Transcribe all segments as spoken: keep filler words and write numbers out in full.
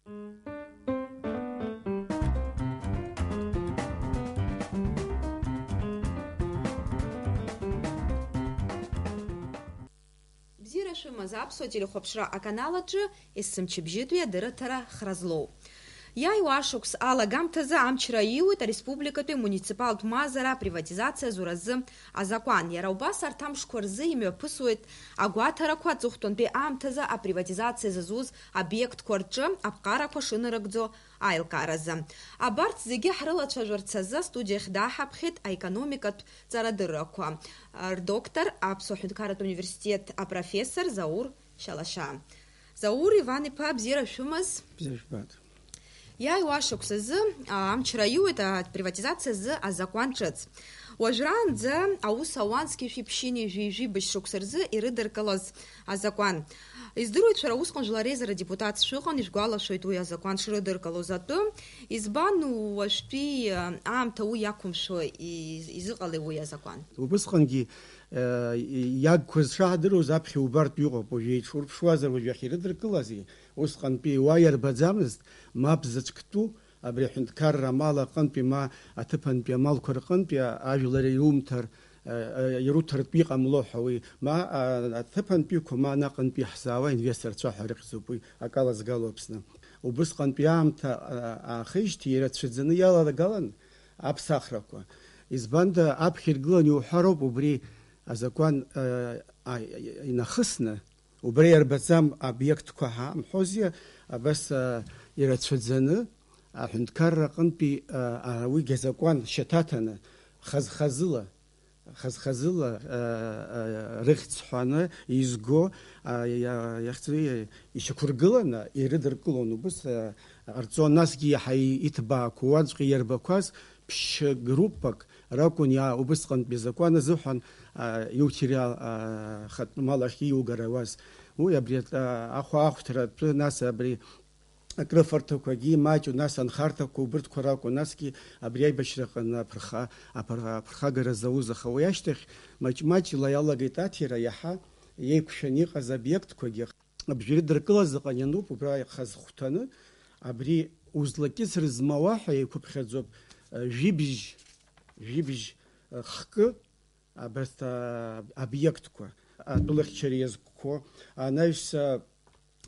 Бзиара шәымаз, аԥсуа телехәаԥшра аканал аҿы есымчыбжьытәи адырраҭара хра злоу. Иааиуа ашықәс алагамҭазы амчра аиуеит ареспубликатәи амуниципалтә мазара априватизациа зуразы азакәан. Иара убас арҭ амшқәа рзы имҩаԥысуеит агәаҭарақәа аҵыхәтәантәи аамҭазы априватизациа зызуз обиектқәа рҿы аԥҟарақәа шынарыгӡо аилкааразы. Абарҭ зегьы ҳрылацәажәарц азы астудиахь дааҳаԥхьеит аекономикатә ҵарадыррақәа рдоктор, Аԥсуа ҳәынҭқарратә университет апрофессор Заур Шьалашьаа. Заур Иван-иԥа, бзиара шәымаз. Бзиара жәбап. Иааиуа ашықәс азы, а, амчра аиуеит априватизациа азы азакәан ҿыц. Уажәраанӡа аус ауан зқьи жәшәи ԥшьынҩажәи жәибжь шықәса рзы ирыдыркылаз азакәан. Издыруеит, шәара усҟан жәлар реизара адепутатс шәыҟан, ишәгәалашәоит уи азакәан шрыдыркылоз атәы. Избан уажәтәи, а, аамҭа уи иақәымшәо и-, изыҟалеи уи азакәан? Убысҟангьы, э, иагқәаз шаҳдыруаз аԥхьа убартә иҟоуп, уажә еиҿурԥшуазар, уажә иахьирыдыркылази, усҟантәи уа иарбаӡамызт, мап заҵәык тәу, абри аҳәынҭқарра амал аҟынтәи ма аҭыԥантәи амалқәа рҟынтәи ажәлар ирумҭар, э, э, ируҭартә иҟамло ҳәа уи, ма, а, аҭыԥантәиқәа, ма анаҟынтәи иаҳзаауа инвесторцәа ҳәа рыхьӡуп уи, акала згало Аԥсны. Убысҟантәи аамҭа, а, аахижьҭеи ирацәаӡаны иалагалан аԥсахрақәа. Избанда, аԥхьа иргылан иуҳәароуп убри азакәан, а, а, инахысны, убра иарбаӡам обиектқәа ҳамҳәозиа, абас, а, ирацәаӡаны аҳәынҭқарра аҟынтәи, а, а, уигь азакәан шьаҭаҭаны, хаз-хазыла, хаз-хазыла, а, а, рыхьӡ ҳәаны изго, а, иа-, иахьӡу ишьақәыргыланы ирыдыркылон убыс, а, ҟарҵон, насгьы иаҳа и-, иҭбаақәоу уаҵәҟьа иарбақәаз ԥшь-группак ракәын иа-, убысҟантәи азакәан азыҳәан, а, иуҭира, а, хатә мал ахь иугара ауаз. Уи абри, а, ахәа-, ахәҭра атәы, нас абри акрыфарҭақәагьы маҷу, нас анхарҭақәа убырҭқәа ракәын, насгьы абри аибашьраҟны аԥырха-, аԥыр-, аԥырхагара зауз, аха уи ашьҭахь маҷ-маҷла иалагеит аҭира, иаҳа еиқәшәаны иҟаз обиектқәагьы. Абжьы ирыдыркылаз ыҟан иануп, убра хазхәҭаны, абри узлакьысыр змауа ҳәа еиқәыԥхьаӡоуп, э, жәибжь, жәибжь, э, хкы, абарҭ, а, обиектқәа, атәылахьчара иазкқәо, анаҩс, а,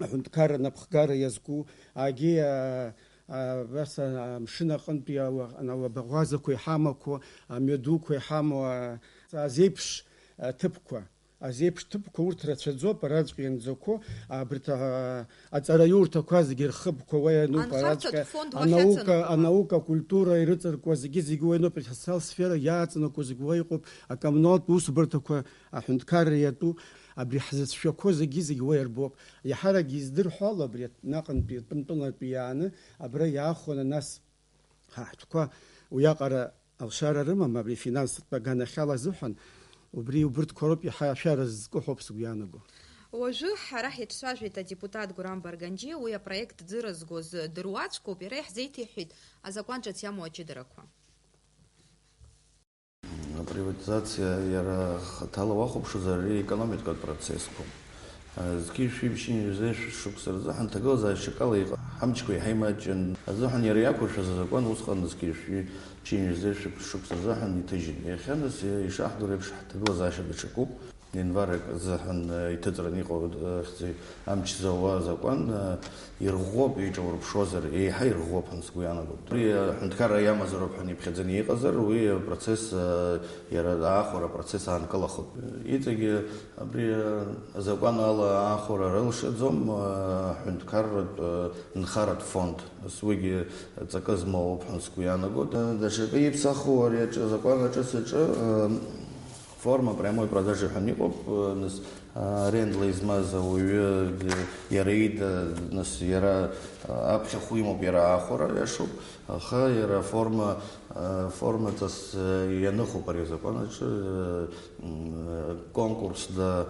аҳәынҭқарра напхгара иазку, агьи, а, а, абас, а, амшын аҟынтәи ауа-, ауабаӷәазақәа иҳамақәо, амҩадуқәа иҳамоу, а, азеиԥш, а, ҭыԥқәа. Азеиԥш ҭыԥқәа урҭ рацәаӡоуп, араҵәҟьа ианӡақәоу, абарҭ, а, аҵараиурҭақәа зегьы рхыбқәа уа иануп, араҵәҟьа анхарҭатә фонд уахь анаука, ацанакуа. Анаука, акультура ирыҵаркуа зегьы-зегьы уа иануп, асоциалтә сфера иаҵанакуа зегьы уа иҟоуп, акоммуналтә усбарҭақәа, аҳәынҭқарра иатәу, абри ҳзыцәшәақәо зегьы-зегьы уа ирбоуп. Иаҳаракгьы издырҳәало абри наҟынтәи атәымтәылантәи иааны абра иаахәаны, нас ҳа ҳтәқәа уиаҟара алшара рымам, абри финанстә аганахьала азыҳәан, убри убырҭқәа роуп иаҳа ашәара ззкыҳәоуп сгәы иаанаго. Уажәы ҳара ҳиҿцәажәеит адепутат Гурам Барганџьиа, уи апроект дзыразгоз дыруаӡәкуп, иара иаҳзеиҭеиҳәеит азакәан ҿыц иамоу аҷыдарақәа. Априватизациа иара хаҭала уахәаԥшызар, ари економикатә процессқәоуп. Зқьи жәшәи ԥшьынҩажәи жәшәи шықәса рзыҳәан ҭагылазаашьак ала иҟ-, ҳамчқәа еиҳа имаҷын азыҳәан иара иақәыршәаз азакәан усҟан зқьи жәшәи ԥшьынҩажәи жәшәи шықәса рзыҳәан иҭыжьын. Иахьа нас ишаҳдыруа еиԥш ҳҭагылазаашьа даҽакуп. Январь азыҳәан, э, иҭыҵраны иҟоу, э, хьӡи-, амч зауа азакәан, э, ирӷәӷәоуп, иҿаурԥшуазар, еиҳа ирӷәӷәоуп ҳәа сгәы иаанагоит. Уи, э, аҳәынҭқарра иамазароуп ҳәа иԥхьаӡаны иҟазар, уи апроцесс, э, иара аахәара апроцесс аанкылахоит. Иҵегьы абри, э, азакәан ала аахәара рылшаӡом, э, аҳәынҭқарратә, э, нхаратә фонд. Нас уигьы ҵакы змоуп ҳәа сгәы иаанагоит. Э, даҽакы иԥсаху ари аҿы, азакәан аҿы саҿы, э, Форма прямой продажи ҳәа иҟоуп, нас, арендла измаз ауаҩы, иара ида, нас, иара, аԥхьахә имоуп, иара аахәара иашоуп, аха иара аформа, формаҵас ианыхуп ари азакәан аҿы, м, конкурс да,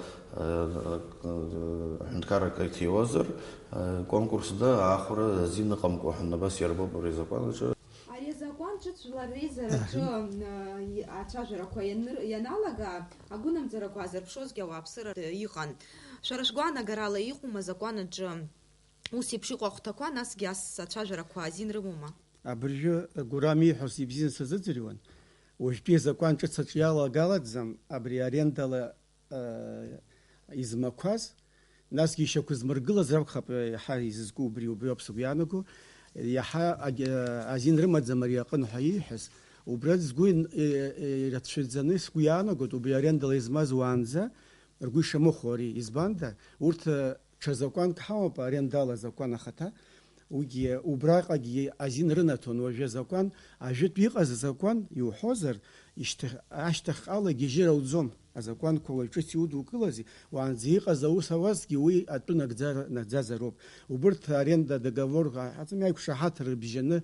аҳәынҭқарра каиҭиуазар, конкурс да аахәара азин ыҟамкәа ҳәа абас иарбоуп ари азакәан аҿы. Ари азакәан ҿыц жәлар реизараҿы, Аҳа. ы, и-, ацәажәарақәа ианыр-, ианалага, агәынамӡарақәа аазырԥшуазгьы ауааԥсыра иҟан. Шәара шәгәаанагарала иҟоума азакәан аҿы Ус еиԥш иҟоу ахәҭақәа, насгьы ас ацәажәарақәа азин рымоума? Абыржәы Гурам ииҳәоз ибзианы сазыӡырҩуан. Уажәтәи азакәан ҿыц аҿы иалагалаӡам абри арендала, э, измақәаз, насгьы ишьақәызмыргылаз ракәхап, э, иаҳа изызку убри, убриоуп сыгәы иаанаго. Иаҳа агь-, э, азин рымаӡам ари аҟын ҳәа ииҳәаз. Убра сгәы ин-, э, э, ирацәаӡаны сгәы иаанагоит, убри арендала измаз уаанӡа ргәы ишамыхәо ари. Избанда, урҭ, э, ҽа закәанк ҳамоуп, арендала закәан ахаҭа, уигьы убраҟагьы азин рынаҭон, уажәы азакәан, ажәытә иҟаз азакәан, иуҳәозар, ишьҭах-, ашьҭахьҟала гьежьыр ауӡом, азакәанқәа уаҩ ҿыц иудукылази, уаанӡа иҟаз аус ауазҭгьы уи атәы нагӡар-, нагӡазароуп. Убырҭ аренда договор ҟаҳҵами, аиқәшаҳаҭра рыбжьаны,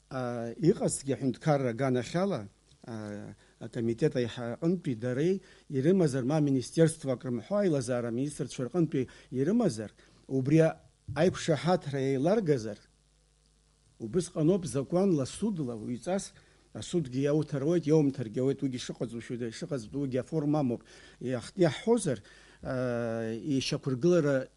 а, иҟазҭгьы аҳәынҭқарра аганахьала, а, акомитет аиҳа-, аҟынтәи дареи ирымазар, ма министерствак рымҳәо, аилазаара аминистрцәа рҟынтәи ирымазар, убри аиқәшаҳаҭра еиларгазар, убысҟаноуп закәанла, судла, уаҩҵас, асудгьы иауҭаруеит, иаумҭаргьы ауеит, уигьы шыҟаҵоу шәыда-, шыҟаҵатәу уигьы аформа амоуп, иаҳ-, иаҳҳәозар, а, ишьақәыргылара,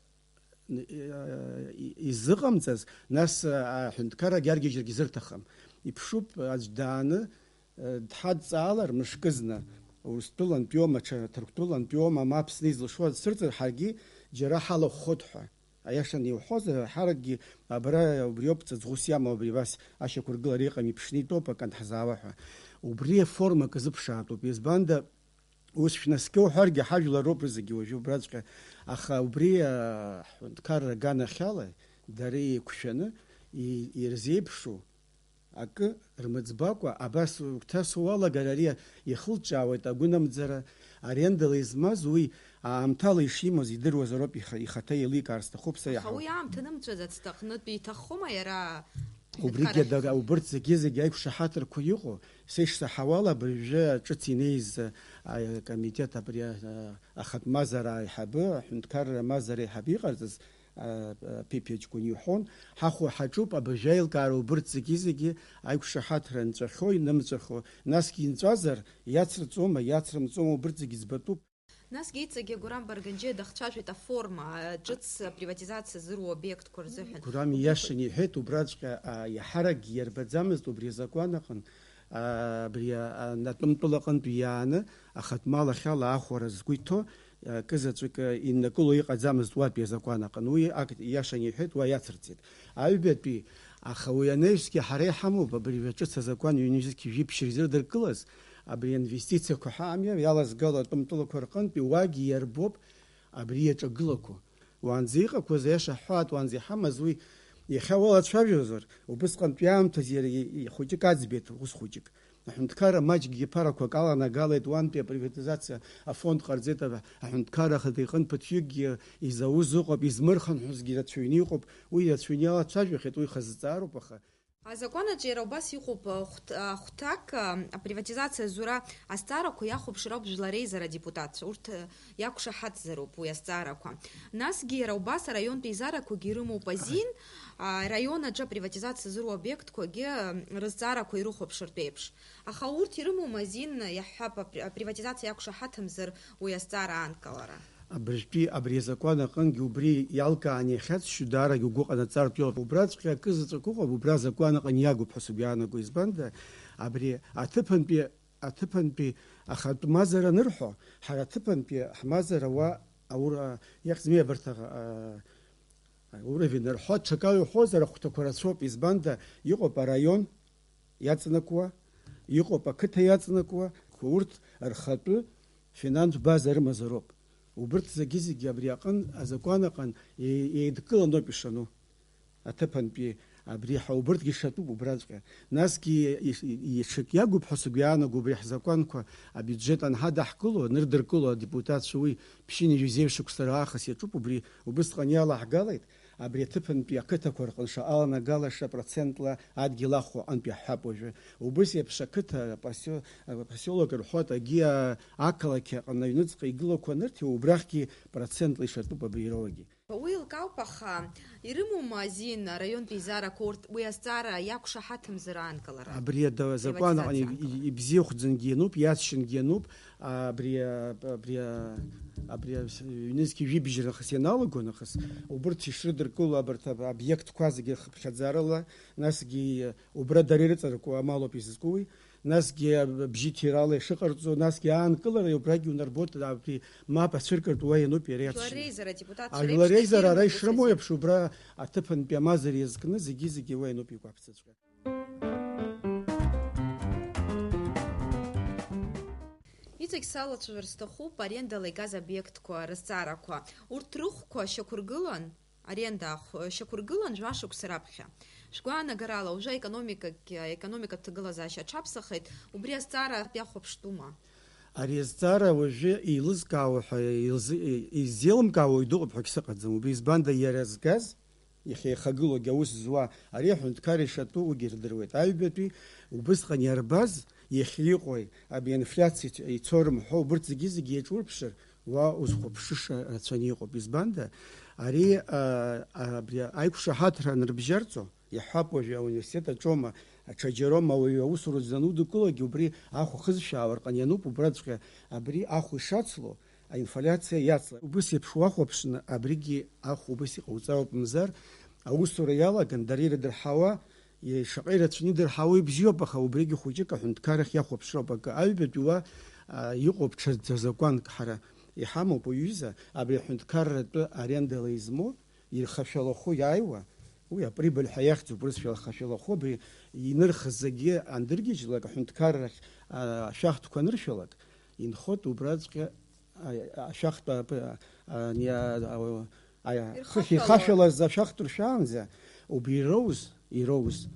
а, и-, изыҟамҵаз, нас, а, аҳәынҭқаррагьы аргьежьрагьы зырҭахым. Иԥшуп, аӡә дааны, а, дҳадҵаалар мышкызны, Урыстәылантәиоума, ҽа Ҭырқәтәылантәиоума, ма Аԥсны изылшо ацәырҵыр, ҳаргьы џьара ҳалахәхоит ҳәа. Аиашаны иуҳәозар, ҳаракгьы абра убриоуп ҵаҵӷәыс иамоу, абри абас ашьақәыргылара иҟам, иԥшны итәоуп, акы анҳзаауа ҳәа. Убри аформа акы азыԥшаартәуп, избанда, ус шәнаскьоу ҳәаргьы, ҳажәлар роуп рызегьы уажәы убраҵәҟьа, аха убри, а, ҳҳәынҭқарра аганахьала дара еиқәшәаны и-, ирзеиԥшу акы рмыӡбакәа, абас угәҭасо уалагар, ари ихылҿиаауеит агәынамӡара, арендала измаз уи аамҭала ишимоз идыруазароуп, иха-, ихаҭа еиликаар сҭахуп са. Аха иаҳауп. Уи аамҭа нымҵәаӡац аҟнытә иҭаххома иара? Убригьы аҳәынҭқарра дара, ахь- убырҭ зегьы-зегьы аиқәшаҳаҭырқәа иҟоу, са ишсаҳауала, абыржәы ҿыц инеиз, а, акомитет абри, а, ахатә мазара аиҳабы, аҳәынҭқарра амазара аиҳабы иҟарҵаз, а, а, Ԥипиа ҷкәын иҳәон, ҳахәо ҳаҿуп, абыржәы аилкаара убырҭ зегьы-зегьы аиқәшаҳаҭра нҵәахьоу, инымҵәахьоу, насгьы инҵәазар, иацырҵома, иацрымҵома, убырҭ зегьы ӡбатәуп. Насгьы иҵегьы Гурам Барганџьиа дахцәажәеит аформа, а, ҿыц априватизациа зыруа обиектқәа рзыҳәан. Гурам ииашаны иҳәеит, убраҵәҟьа, а, иаҳаракгьы иарбаӡамызт убри азакәан аҟын, а, абри, а, анатәымтәыла аҟынтә иааны ахатә мал ахьала ахәара згәы иҭоу, акы заҵәык иннакыло иҟаӡамызт уатәи азакәан аҟны. Уи акт ииашаны иҳәеит, уа иацырҵеит. Аҩбатәи, аха уи анаҩсгьы ҳара иҳамоуп абыржәы ҿыц азакәан ҩынҩажәи жәиԥшь рзырдыркылаз, абри аинвестициақәа ҳәа амҩа иалазгало атәымтәылақәа рҟынтәи уагьы иарбоуп абри иаҿагылақәо. Уаанӡа иҟақәаз, аиаша ҳҳәаат, уаанӡа иҳамаз уи, иахьа уалацәажәозар, убысҟантәи аамҭазы иара и-, и-, хәыҷык аӡбеит, ус хәыҷык. Аҳәынҭқарра маҷгьы ԥарақәак аланагалеит, уантәи априватизациа афонд ҟарҵеит, аҳәынҭқарра ахада иҟынтә ԥыҭҩыкгьы изауз ыҟоуп, измырхынҳәызгьы рацәаҩны иҟоуп, уи ирацәаҩны иалацәажәахьеит, уи хазҵаароуп, аха. Азакәанаҿ иара убас иҟоуп, а, хәҭ-, а, хәҭак, а, априватизациа зура азҵаарақәа иахәаԥшыр ауп Жәлар Реизара адепутатцәа, урҭ, а, иақәшаҳаҭзароуп уи азҵаарақәа. Насгьы иара убас араионтә еизарақәагьы ирымоуп азин, а, араион аҿы априватизациа зыруа обиектқәагьы, а, рызҵаарақәа ирыхәаԥшыртә еиԥш. Аха урҭ ирымоума азин, иаҳҳәап, апри-, априватизациа иақәшаҳаҭымзар уи азҵаара аанкылара? Абыржәтәи абри азакәан аҟынгьы убри иалкааны иахьацәшәо даарагьы угәы ҟанаҵартә иоуп. Убраҵәҟьа акы заҵәык ыҟоуп, убра азакәан аҟны иагуп ҳәа сыгәы иаанаго. Избанда, абри аҭыԥантәи, аҭыԥантәи ахатә мазара анырҳәо, ҳара аҭыԥантәи ҳмазара уа аура иахьӡми абарҭ аҟ-, а, ауровень рҳәо, ҽакала иуҳәозар, ахәҭақәа рацәоуп. Избанда, иҟоуп араион, иаҵанакуа, иҟоуп ақыҭа иаҵанакуа, урҭ рхатәы финантә база рымазароуп. Убырҭ зегьы-зегьы абри аҟын, азакәан аҟын е-, еидкыланоуп ишану. Аҭыԥантәи абри ҳәа убырҭгьы ишатәуп убраҵәҟьа. Насгьы иш-, ишак иагуп ҳәа сыгәы иаанаго убри ҳзакәанқәа абиуџьет анҳадаҳкыло, анырдыркыло адепутатцәа уи ԥшьынҩажәи зеижә шықәса раахыс иаҿуп, убри убысҟан иалаҳгалеит. Абри аҭыԥантәи ақыҭақәа рҟны шаҟа аланагалаша процентла адгьыл ахәо антәи ҳҳәап уажәы. Убыс еиԥш ақыҭа, апосио-, апосиолок рҳәоит, агьи ақалақь аҟны аҩныҵҟа игылақәа анырҭиуа, убрахьгьы процентла ишатәуп абри ироуагьы. Уи еилкаауп, аха ирымоума азин араионтә еизарақәа урҭ уи азҵаара иақәшаҳаҭымзар аанкылара? Абри ада-, азакәан аҟны Приватизациа аанкылара. И-, ибзиахәӡангьы иануп, иаҵшьынгьы иануп, абри, а, абри, а, абри, а, ҩнызқьи жәибжь нахыс ианалаго нахыс, убырҭ ишрыдыркыло абарҭ аб-, обиектқәа зегьы рхыԥхьаӡарала, насгьы убра дара ирыҵаркуа амалоуп изызку уи, насгьы абжьы ҭирала ишыҟарҵо, насгьы аанкылара убрагьы унарбоит, абри мап ацәыркыртә уа иануп иара иаҵшьны. Жәлар реизара адепутатцәа Ажәлар реиԥш реизара ара иахьырымоу ишрымоу еиԥш убра аҭыԥантәи амазара иазкны зегьы-зегьы уа иануп игәаԥҵаҵәҟьа. Иҵегь салацәажәар сҭахуп арендала игаз обиектқәа рызҵаарақәа. Урҭ рыхәқәа шьақәыргылан, аренда ахә шьақәыргылан жәашықәса раԥхьа. Шәгәаанагарала, уажәы аекономикагь, аекономикатә ҭагылазаашьа аҽаԥсахеит, убри азҵаара иахәаԥштәума? Ари азҵаара уажәы еилызкаауа ҳәа, еилзы-, изеилымкаауа уаҩ дыҟоуп ҳәагь сыҟаӡам. Убри избанда, иара згаз, иахьа ихагылоугьы аус зуа, ари аҳәынҭқарра ишатәу уигьы ирдыруеит. Аҩбатәи убысҟан иарбаз, иахьа иҟои, абри аинфляциа ицо-, ицо рымҳәо, убырҭ зегьы-зегьы иаҿурԥшыр, уа узхәаԥшыша рацәаны иҟоуп. Избанда, ари, а, а, абри аиқәшаҳаҭра анрыбжьарҵо, иаҳҳәап, уажәы ауниверситет аҿоума, аҽаџьароума ауаҩы аусураҿы данудукылогьы, убри ахә ахызшәаауа рҟны иануп, убраҵәҟьа абри ахә ишацло, аинфляциа иацлар. Убыс еиԥш уахәаԥшны, абригьы ахә убыс иҟауҵароуп, мзар, аусура иалаган, дара ирыдырҳауа, и-, шаҟа ирацәаны идырҳауа ибзиоуп, аха убригьы хәыҷык аҳәынҭқаррахь иахәаԥшроуп, акы аҩбатәи уа, а, иҟоуп ҽа-, ҽа закәанк ҳара иҳамоуп, уҩыза, абри аҳәынҭқарратәы арендала измоу, ирхашәалахо иааиуа, уи априбыль ҳәа иахьӡуп, урысшәа ирхашәалахо, абри инырхыз зегьы андыргьежьлак, аҳәынҭқаррахь, а, ашәахтәқәа аныршәалак, инхоит убраҵәҟьа, а, ашәахтә, а, п-, а, ани-, а, а, а, хыхь Ирхашәалоит. Ихашәалаз ашәахтә ршәаанӡа, убри ироуз, ироуз,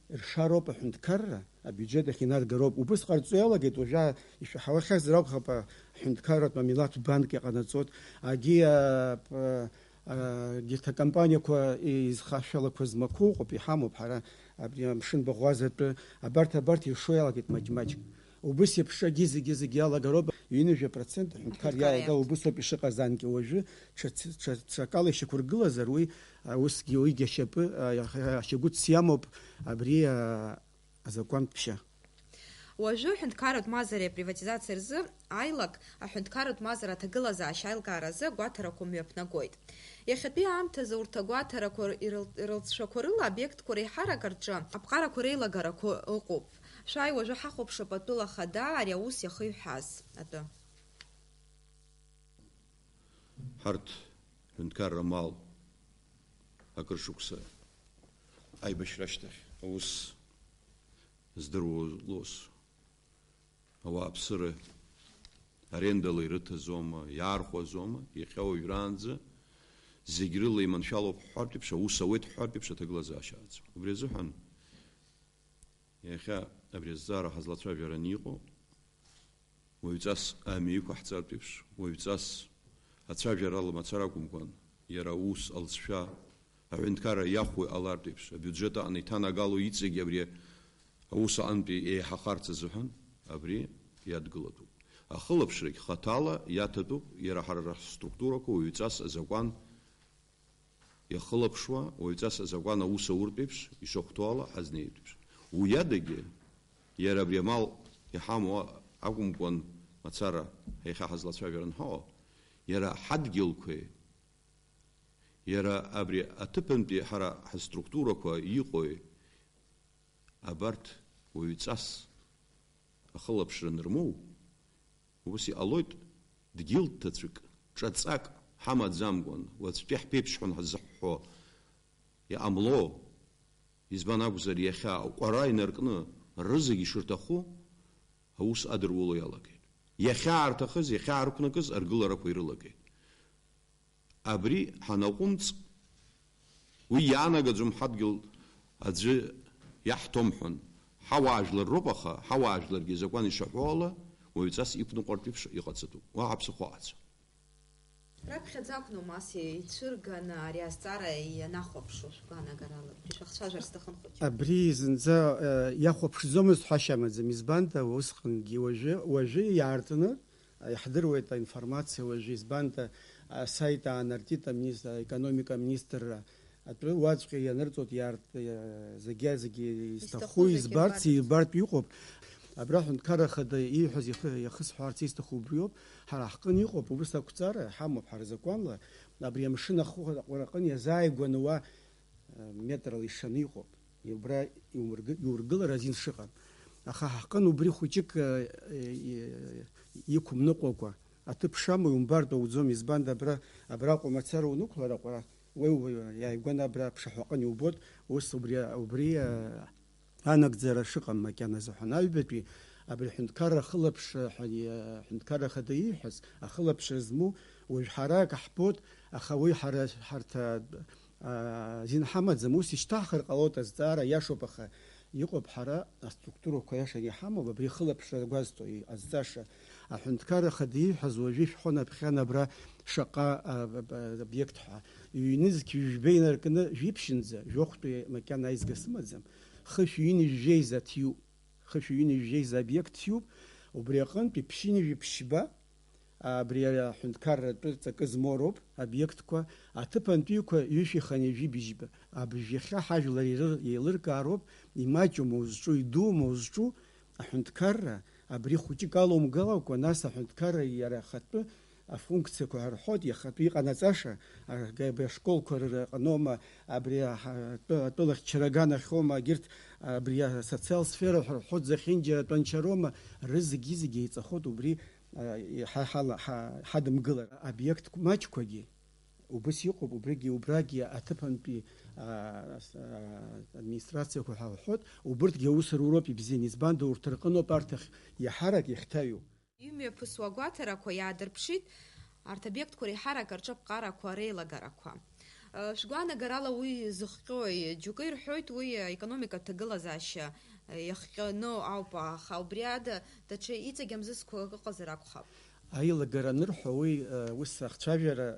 ршароуп аҳәынҭқарра, абиуџьет ахь инаргароуп. Убыс ҟарҵо иалагеит, уажәы ишәаҳауахьазар акәхап, аҳәынҭқарратә амилаҭтә банк иҟанаҵоит, агьи, а, п-, а, егьырҭ акомпаниақәа изхашәалақәа змақәоу ыҟоуп, иҳамоуп ҳара абри амшын баӷәазатәы, абарҭ, абарҭ иршо иалагеит маҷ-маҷ. Убыс еиԥш агьи зегьы-зегьы иалагароуп, ҩынҩажәа процент аҳәынҭқар Аҳәынҭқар иалада, иалагеит. Убыс ауп ишыҟаз анкьа уажәы, ҽа-, ҽа-, ҽакала ишьақәыргылазар уи, а, усгьы уигьы ашьапы, а, иах-, ашьагәыҭс иамоуп абри, а, азакәантә ԥшьа. Уажәы аҳәынҭқарратә мазареи априватизациеи рзы аилак аҳәынҭқарратә мазара аҭагылазаашьа аилкааразы агәаҭарақәа мҩаԥнагоит. Иахьатәи аамҭазы урҭ агәаҭарақәа ирыл-, рылҵшәақәа рыла обиектқәа реиҳарак рҿы аԥҟарақәа реилагарақәа ыҟоуп. Шәааи, уажәы ҳахәаԥшып атәыла ахада ари аус иахиҳәаз атәы. Ҳарҭ ҳәынҭқарра амал акыр шықәса аибашьра ашьҭахь аус здыруа лоуз, ауааԥсыра арендала ирыҭазома, иаархәазома, иахьа уажәраанӡа зегь рыла иманшәалоуп ҳҳәартә еиԥш, аус ауеит ҳҳәартә еиԥш аҭагылазаашьа аӡам. Убри азыҳәан иахьа абри азҵаара ҳазлацәажәараны иҟоу, уаҩҵас амҩа иқәаҳҵартә еиԥш, уаҩҵас ацәажәарала мацара акәымкәан, иара аус алҵшәа аҳәынҭқарра иахәо иҟалартә еиԥш, абиуџьет аҟны иҭанагало иҵегь абри аус аҟынтәи еиҳахарц азыҳәан абри иадгылатәуп. Ахылаԥшрагь хаҭала иаҭатәуп, иара ҳара раструктурақәа уаҩҵас азакәан иахылаԥшуа, уаҩҵас азакәан аус ауртә еиԥш, ишахәҭоу ала ҳазнеитә еиԥш. Уи адагьы, иара абри амал иҳамоу акәымкәан мацара, иахьа ҳазлацәажәара анҳао, иара ҳадгьылқәеи, иара абри аҭыԥантәи ҳара ҳаструктурақәа иҟои, абарҭ уаҩҵас ахылаԥшра анырмоу, ус иҟалоит, дгьыл ҭацәык, ҿаҵак ҳамаӡамкәан, уаҵәтәи ҳԥеиԥшҳәан ҳзыҳәҳәо иҟамло, избан акәзар, иахьа аҟәара инаркны рызегь ишырҭаху аус адыруло иалагеит. Иахьаарҭахыз, иахьаарықәнакыз аргыларақәа ирылагеит. Абри ҳанаҟәымҵ, уи иаанагаӡом ҳадгьыл аӡәы иаҳҭом ҳәан. Ҳауаажәлар роуп, аха ҳауаажәларгьы азакәан ишаҳәо ала, уаҩҵас иқәныҟәартә еиԥш иҟаҵатәуп. Уаҳа ԥсыхәа аҟаӡам. Раԥхьаӡа акәны, Мас, ицәырганы ари азҵаара ианахәаԥшуа шәгәаанагарала, шәахцәажәар сҭахын хәыҷык. Абри зынӡа, э, иахәаԥшӡомызт ҳәашьа амаӡам, избанда, усҟангьы уажәы, уажәы иаартны, иаҳдыруеит аинформациа уажәы, избанда, Асаит аанартит аминистр-, аекономика аминистрра атәы уаҵәҟьа ианырҵоит, иаартны, зегьы-зегьы изҭаху, изҭаху зегьы избарц, ирбартә. Ирбартә иҟоуп. Абра аҳәынҭқарра хада ииҳәаз ихы-, иахысҳәаарц исҭаху убриоуп. Ҳара ҳҟын иҟоуп, убыс ақәҵара ҳамоуп ҳара закәанла. Абри амшын ахәы-, аҟәара аҟын иазааигәаны уа, э, метрала ишаны иҟоуп. Убра иумырг-, иургылар азин шыҟам. Аха ҳҟын убри хәыҷык, э, э, иқәымныҟәакәа, аҭыԥ шамоу иумбартә ауӡом, избанда абра, абраҟа мацара унықәлар аҟәара, уеи, уеи, иааигәаны абра аԥшаҳәаҟын иубот, ус убри, убри, э, анагӡара шыҟам макьаназы ҳәа. Аҩбатәи абри аҳәынҭқарра ахылаԥшра ҳәа, э, аҳәынҭқарра ахада ииҳәаз, ахылаԥшра змоу уажә ҳара акы ҳбот, аха уи ҳара, ҳарҭ, а, а, азин ҳамаӡам, ус ишьҭаҳхыр ҟалоит азҵаара, иашоуп, аха иҟоуп ҳара аструктурақәа иашаны иҳамоуп, абри ахылаԥшра гәазҭо иҟазҵаша. Аҳәынҭқарра ахада ииҳәаз уажәы ишәҳәон аԥхьан абра шаҟа, а, б-, б-, обиект ҳәа. Ҩнызқь ҩажәба инаркны жәиԥшьынӡа, жәохәтәи макьана аизга сымаӡам, хышә ҩынҩажәеиза ҭиуп. Хышә ҩынҩажәеиза обиект ҭиуп, убри аҟынтәи ԥшьынҩажәи ԥшьба, абри аҳәынҭқарратә ҵакы змоу роуп обиектқәа, аҭыԥантәиқәа ҩышәи хынҩажәи быжьба. Абыжь иахьа ҳажәлар ирыр-, еилыркаароуп, имаҷума узҿу, идуума узҿу, аҳәынҭқарра, абри хәыҷык алоумгалакәа, нас аҳәынҭқарра иара ахатәы афункциақәа ҳәа рҳәоит, иахатәы иҟанаҵаша, абри ашколқәа рыҟаноума, абри аҳ-, атәы-, атәылахьчара аганахьоума, егьырҭ абри асоциал сфера ҳәа рҳәоит, зехьынџьара атәанчароума, рызегьы-зегьы еиҵахоит убри, а, иҳа-, ҳала-, ҳа-, ҳадымгылар. Обиект маҷқәагьы убыс иҟоуп, убригьы, убрагьы аҭыԥантәи, а, с-, а, администрациақәа ҳәа рҳәоит, убырҭгьы аус руроуп ибзианы, избанда урҭ рҟыноуп арҭ ахь иаҳарак иахьҭаҩу. Имҩаԥысуа агәаҭарақәа иаадырԥшит арҭ обиектқәа реиҳарак рҿаԥҟарақәа реилагарақәа. Шәгәаанагарала уи зыхҟьои? Џьоукы ирҳәоит, уи аекономикатә ҭагылазаашьа иахҟьаны ауп, аха убри ада даҽа иҵегь амзызқәа ыҟазар акәхап. Аилагара анырҳәо, уи, ус ахцәажәара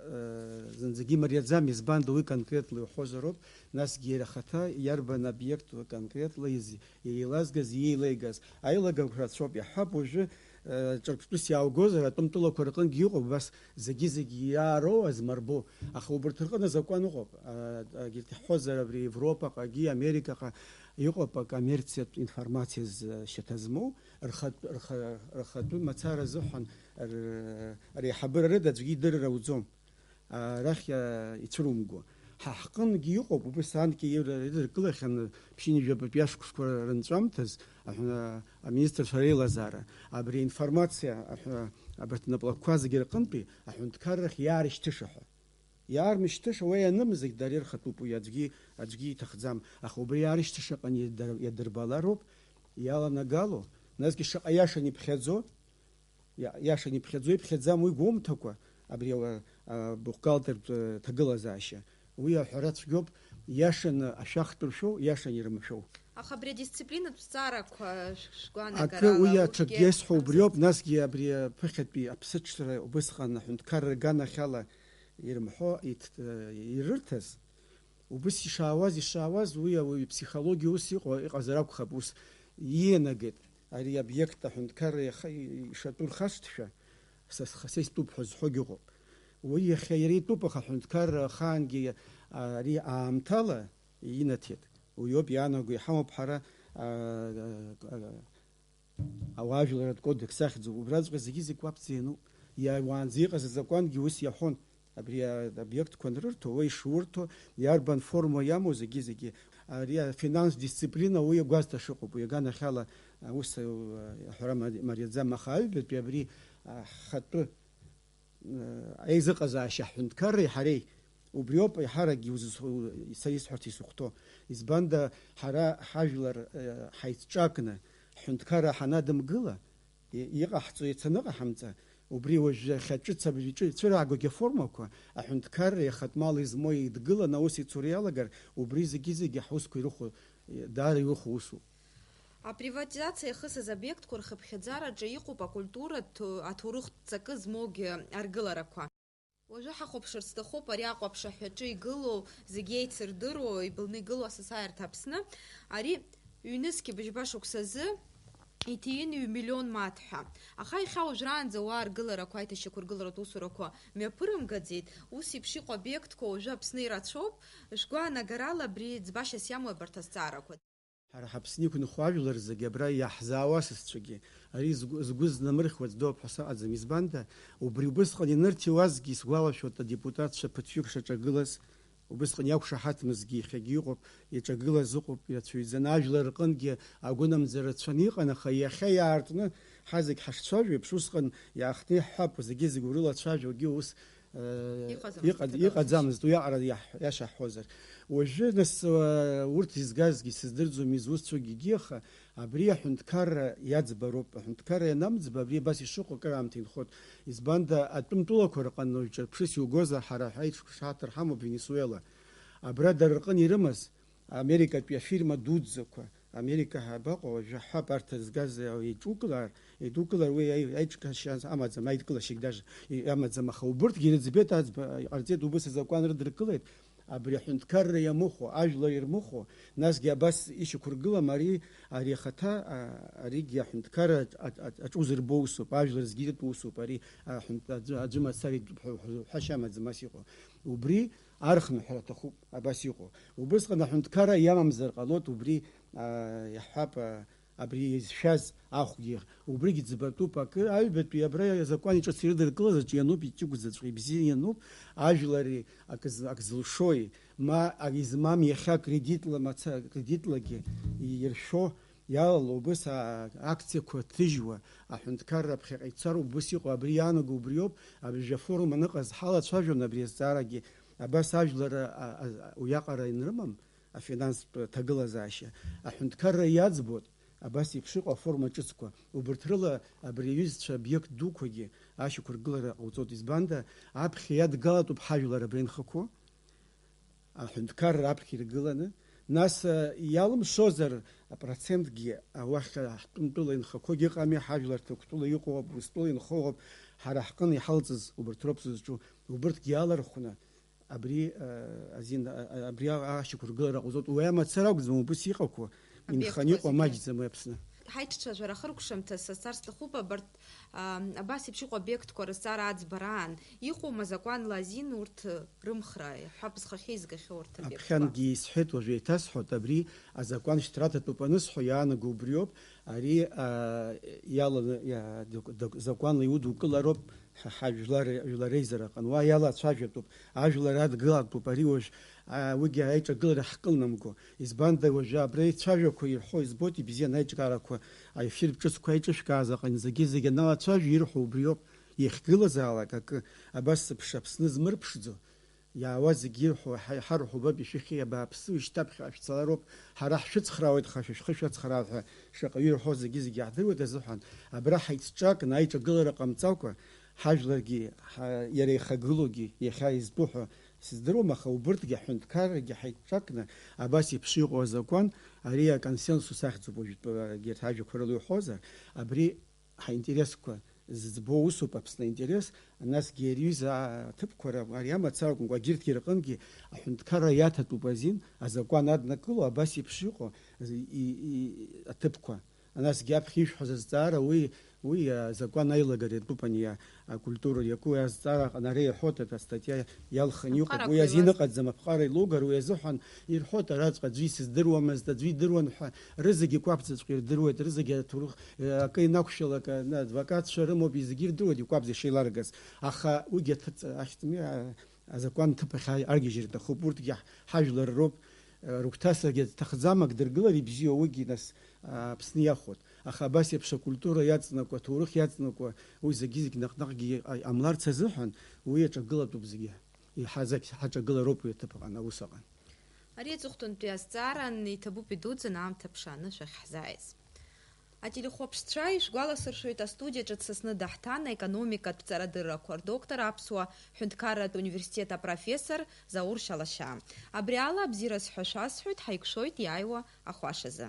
зынӡагьы имариаӡам, избанда уи конкретла иуҳәозароуп, насгьы иара ахаҭа иарбан обиект конкретла из-, еилазгаз, иеилеигаз. Аилагарақәа рацәоуп, иаҳҳәап, уажәы, э, ҿырԥштәыс иааугозар, атәым тәылақәа рҟынгьы иҟоуп, убас зегьы-зегь иаароу азмырбо. Аха убарҭ рҟны азакәан ыҟоуп. А, егьырҭ иаҳҳәозар, абри Европаҟагьы, Америкаҟа иҟоуп акоммерциатә информациа зшьаҭа змоу, рхатә, рха-, рхатәы мацара азыҳәан р-, реиҳабыра рыда аӡәгьы идырыр ауӡом. Арахь, а, ицәырумго. Ҳа ҳҟынгьы иҟоуп, убыс анкьа ир-, ирыдыркылахьан ԥшьынҩажәабатәи ашықәсқәа рынҵәамҭаз, аҳәа-, аминистрцәа реилазаара. Абри аинформациа, аҳәа-, абарҭ наплакқәа зегьы рҟынтәи аҳәынҭқаррахь иаарышьҭыша ҳәа. Иаармышьҭыша, уа ианым зегь дара ирхатәуп, уи аӡәгьы, аӡәгьы иҭахӡам. Аха убри иаарышьҭыша ҟан иадыр-, иадырбалароуп, иаланагало, насгьы шаҟа иашан иԥхьаӡо, Иа-, иашан иԥхьаӡо, иԥхьаӡам уи гәоумҭакәа, абри ала, а, бухгалтертә, э, ҭагылазаашьа. Уи аҳәара цәгьоуп, иашаны ашәахтә ршәоу, иашан ирымшәоу. Аха абри адисциплинатә зҵаарақәа ш-, шгәаанагарала, акы, уи урҭгьы аҽакгьы иасҳәо убриоуп, насгьы абри аԥыхьатәи аԥсыҽра убысҟан аҳәынҭқарра аганахьала ирымҳәо, иҭ-, э, ирырҭаз, убыс ишаауаз, ишаауаз, уи ауаҩы иԥсихологиа ус иҟоу, иҟазар акәхап, ус иианагеит. Ари обиект аҳәынҭқарра иаха-, ишатәу рхашҭшәа, са схы, са истәуп ҳәа зҳәогьы ыҟоуп. Уи иахьа иара итәуп, аха аҳәынҭқарра ахаангьы ари аамҭала инаҭеит. Уиоуп иаанаго, иҳамоуп ҳара, а, а, а, ауаажәларратә кодекс ахьӡуп. Убраҵәҟьа зегьы-зегь уаԥҵәҟьа иануп. Иа-, уаанӡа иҟаз азакәангьы ус иаҳәон. Абри аобиектқәа анрырҭо, уа ишурҭо, иарбан форма иамоу зегьы-зегьы. Ари афинанс дисциплина уи агәазҭа шыҟоуп, уи аганахьала аус, а, аҳәара мари-, мариаӡам, аха аҩбатәи абри, а, ҳхатәы, а, аизыҟазаашьа ҳҳәынҭқарреи ҳареи, убриоуп еиҳаракгьы узызху-, са исҳәарц исыхәҭоу. Избанда, ҳара ҳажәлар, а, ҳаицҿакны, ҳҳәынҭқарра ҳанадымгыла, И-, иҟаҳҵо иацы аныҟаҳамҵа, убри уажә иахьа ҿыц абри ҿы-, ицәыраагогьы аформақәа, аҳәынҭқарра иахатә мал измоу еидгыланы аус ицура иалагар, убри зегьы-зегьы ҳусқәа ирыхәо, даара ирыхәо усуп. Априватизациа иахысыз обиектқәа рхыԥхьаӡараҿы иҟоуп акультуратә, аҭоурыхтә ҵакы змоугьы аргыларақәа. Уажәы ҳахәаԥшыр сҭахуп ари Аҟәа аԥшаҳәаҿы игылоу, зегь еицырдыруа, ибылны игылоу асасааирҭа Аԥсны. Ари ҩнызқьи быжьба шықәсазы Иҭиин ҩ-миллион мааҭ ҳәа. Аха иахьа уажәраанӡа ауаа ргыларақәа, аиҭашьақәыргыларатә усурақәа мҩаԥырымгаӡеит. Ус еиԥш иҟоу обиектқәа уажәы Аԥсны ирацәоуп. Шәгәаанагарала абри ӡбашьас иамоу абарҭ азҵаарақәа. Ҳара ҳаԥсны иқәынхо ажәлар зегьы абра иаҳзаауа асасцәагьы, ари згәы, згәы знамырхьуа ӡдоуп ҳәа сыҟаӡам. Избанда, убри убысҟан инырҭиуазгьы исгәалашәоит, адепутатцәа ԥыҭҩык шаҿагылаз, убысҟан иақәшаҳаҭмызгьы иахьагьы иҟоуп, иаҿагылаз ыҟоуп, ирацәаҩӡаны ажәлар рҟынгьы агәынамӡара рацәаны иҟан, аха иахьа иаартны ҳазегь ҳашцәажәо еиԥш, усҟан иаахтны иаҳҳәап, зегьы-зегь урылацәажәогьы ус, э, Иҟаӡамызт иҟа-, аҭагылазаашьа. Иҟаӡамызт, уи аҟара иаҳ-, иашаҳҳәозар. Уажәы, нас, э, урҭ изгазгьы сыздырӡом, изусҭцәоугьы, аха абри аҳәынҭқарра иаӡбароуп. Аҳәынҭқарра ианамӡба, абри абас ишыҟоу акыраамҭа инхоит. Избанда, атәым тәылақәа рҟны уаҩ ҿырԥшыс иугозар, ҳара ҳаиҿкшаҳаҭыр ҳамоуп Венесуела. Абра дара рҟны ирымаз Америкатәи афирма дуӡӡақәа, Америка ҳабаҟоу, уажәы ҳҳәап, арҭ згаз еиҿукылар, еидукылар уи аи-, аиҿкаашьа амаӡам, аидкылашьагь даже и-, амаӡам, аха убырҭгьы ирыӡбеит, аӡба, иҟарҵеит, убыс азакәан рыдыркылеит, абри аҳәынҭқарра иамыхәо, ажәлар ирмыхәо, насгьы абас ишьақәыргылам ари, ари ахаҭа, а, аригьы аҳәынҭқарра аҿ-, аҿ-, аҿ-, аҿы узырбо усуп, ажәлар зегьы иртәу усуп, ари аҳәынҭ-, аӡәы, аӡәы мацара итәуп ҳәа, ҳәа, ҳәашьа амаӡам ас иҟоу. Убри архныҳәара аҭахуп, абас иҟоу. Убысҟан аҳәынҭқарра иамамзар ҟалоит, убри, а, иаҳҳәап, а, абри изшәаз ахәгьы, убригьы ӡбатәуп, акы, аҩбатәи абра азакәани ҿыц ирыдыркылаз аҿы иануп, иҷыгәӡаҵәҟьа ибзианы иануп, ажәлари акы з-, ак зылшои, ма ак измам иахьа кредитла маца-, кредитлагьы иршәо, иалало убыс а-, акциақәа ҭыжьуа, аҳәынҭқарра ԥхьаҟа ицароуп, убыс иҟоу, абри иаанаго убриоуп, абыржәы афорум аныҟаз ҳалацәажәон абри азҵаарагьы, абас ажәлар, а, а, а, уиаҟара инрымам, афинанстә ҭагылазаашьа, аҳәынҭқарра иаӡбоит, абас еиԥш иҟоу аформа ҿыцқәа, убырҭ рыла абри аҩызцәа обиект дуқәагьы ашьақәыргылара ҟауҵоит, избанда, аԥхьа иадгалатәуп ҳажәлар абра инхақәоу, аҳәынҭқарра аԥхьа иргыланы, нас, а, иалымшозар, апроцентгьы, а, уахь, а, ҳтәымтәыла инхақәогьы ыҟами, ҳажәлар Ҭырқәтәыла иҟоуп, Урыстәыла инхоуп, ҳара ҳҟны иҳалҵыз убырҭ роуп зызҿу, убырҭгьы алархәны, абри, а, азин, а, а, абри а-, ашьақәыргылара ҟауҵоит, уи амацара акәӡам, убыс иҟақәоу, инханы иҟоу зегьы. Обиектқәа маҷӡам уи Аԥсны. Ҳаиҿцәажәара ахыркәшамҭа сазцар сҭахуп, абарҭ, а, абас еиԥш иҟоу обиектқәа рызҵаара аӡбараан, иҟоума закәанла азин урҭ рымхра, ҳәа бызхахьы изгахьоу урҭ обиектқәа? Аԥхьангьы исҳәеит, уажә еиҭасҳәоит, абри азакәан шьҭраҭатәуп анысҳәо, иаанаго убриоуп, ари, а, иаланы, иа-, дак-, дак-, закәанла иудукылароуп, ҳа, ҳа жәлар, жәлар реизараҟны уа иалацәажәатәуп, ажәлар адгылатәуп, ари уажә, а, уигьы аиҿагылара ҳкылнамго. Избанда, уажәы абра ицәажәақәа ирҳәо избоит, ибзиан аиҿкаарақәа аефиртә ҿыцқәа аиҿышәкааз аҟынӡагьы зегьы аналацәажәо ирҳәо убриоуп, иахьгылазаалак акы, абас сыԥш Аԥсны змырԥшӡо, иаауа зегьы ирҳәо, ҳа-, ҳарҳәо баб ишәыхьи, абааԥсы, уи шьҭаԥхьаҟа шәцалароуп, ҳара ҳшәыцхраауеит, аха шәа шәхы шәацхраап ҳәа шаҟаҩы ирҳәо зегьы-зегьы иаҳдыруеит азыҳәан, абра ҳаицҿакны аиҿагылара ҟамҵакәа, ҳажәларгьы ҳа-, иара ихагылоугьы иахьа изтәу ҳәа сыздыруам, аха убырҭгьы аҳәынҭқаррагьы ҳаицҿакны абас еиԥш иҟоу азакәан, ари аконсенсус ахьӡуп уажәтәы, егьырҭ ажәақәа рыла иуҳәозар, абри ҳаинтересқәа зыӡбо усуп Аԥсны аинтерес, насгьы ари аҩыза аҭыԥқәа ра-, ари амацара акәымкәа, егьырҭгьы рҟынгьы аҳәынҭқарра иаҭатәуп азин, азакәан аднакыло, абас еиԥш иҟоу, и, и, аҭыԥқәа. Насгьы аԥхьа ишәҳәаз азҵаара, уи, уи азакәан аилагара иатәуп ани а-, акультура иаку, уи азҵаара аҟны ара иаҳәоит, астатиа иалхын иҟоуп, уи азин ыҟаӡам, аԥҟара илугар, уи азыҳәан ирҳәоит араҵәҟьа аӡәы исыздыруамызт, аӡәы идыруан ҳәа, рызегьы қәаԥӡаҵәҟьа ирдыруеит, рызегьы аҭоурых, э, акы инақәшәалак, э, на, адвокатцәа рымоуп, зегьы ирдыруеит икәаԥӡа ишеиларгаз. Аха уигьы аҭыҵ-, ахьтәы, а, азакәан ҭыԥ ахь ар-, аргьежьра аҭахуп. Урҭгьы ҳ-, ҳажәлар роуп, э, рыгәҭасрагьы аҭахӡам, ак дыргылар ибзиоу, уигьы нас, а, Аԥсны иахәоит. Аха абас еиԥш акультура иаҵанакуа, аҭоурых иаҵанакуа, уи зегьы-зегь наҟ-наҟгьы иҟ-, ҟамларц азыҳәан, уи аҿагылатәуп зегьы. Иҳазагь ҳаҿагылароуп уи аҭыԥ аҟан, аус аҟан. Ари аҵыхәтәантәи азҵааран, иҭабуп идуӡӡан аамҭа ԥшааны шәахьҳзааиз. Ателехәаԥшцәа ишәгәаласыршәоит, астудиаҿы дсасны даҳҭан аекономикатә ҵарадыррақәа рдоктор, Аԥсуа ҳәынҭқарратә университет апрофессор Заур Шьалашьаа. Абри ала абзиара сҳәа шәасҳәоит, ҳаиқәшәоит иааиуа ахәашазы.